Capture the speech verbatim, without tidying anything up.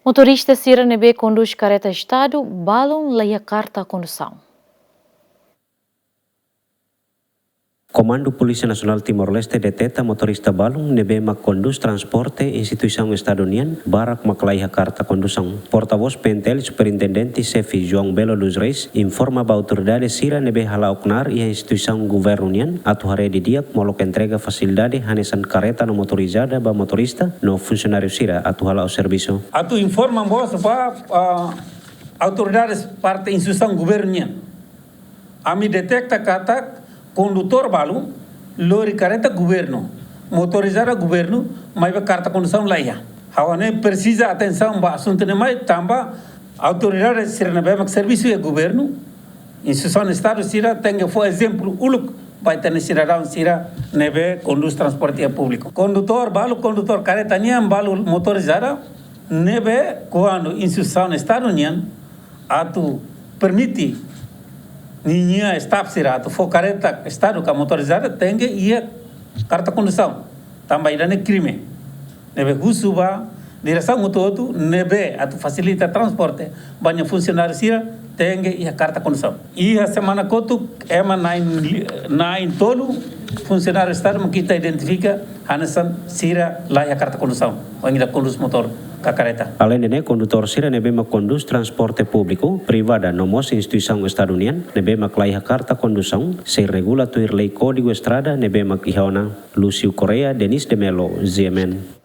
Motorista sira ne'ebé kondús kareta estadu balun laiha karta kondusaun. Komandu Polísia Nasionál Timor-Leste deteta motorista balun ne'ebé mak kondús transporte instituisaun estadu nian, barak mak laiha karta kondusaun. Portavós P N T L Superintendente Xefe João Belo dos Reis informa ba autoridade sira ne'ebé hala'o knaar iha instituisaun governu nian atu haree didi'ak molok entrega fasilidade hanesan kareta no motorizada ba motorista no funsionáriu sira atu hala'o servisu. Atu informa mós ba, ah, autoridades parte instituisaun governu nian. Ami deteta katak kondutór balu lori kareta governu, motorizada governu, maibé karta kondusaun laiha. Ha'u hanoin presiza atensaun ba asuntu ne'e mai tanba autoridade sira ne'ebé mak servisu iha governu, instituisaun estadu sira tenke fó ezemplu uluk ba ita-nia sidadaun sira ne'ebé kondús transporte públiku. Kondutór balu, kondutór kareta nian balu motorizada, ne'ebé kuandu instituisaun estadu nian atu permite ninia staff sira atu fó kareta estadu ka motorizada tenke iha karta kondusaun. Tanba ida-ne'e krime. Ne'ebé husu ba diresaun hotu-hotu ne'ebé atu fasilita transporte ba nia funsionáriu sira tenke iha karta kondusaun. Iha semana kotuk ema na'in, na'in tolu funsionáriu estadu mak ita identifika hanesan sira laiha karta kondusaun, ohin ita kondús motór ka kareta. Aleinde ne'e, kondutór sira ne'ebé mak kondús transporte públiku, privada no mós instituisaun estadu nian ne'ebé mak laiha karta kondusaun sei regula tuir lei Kódigu Estrada ne'ebé mak iha ona. Lúcio Correia, Denis de Melo, G M N.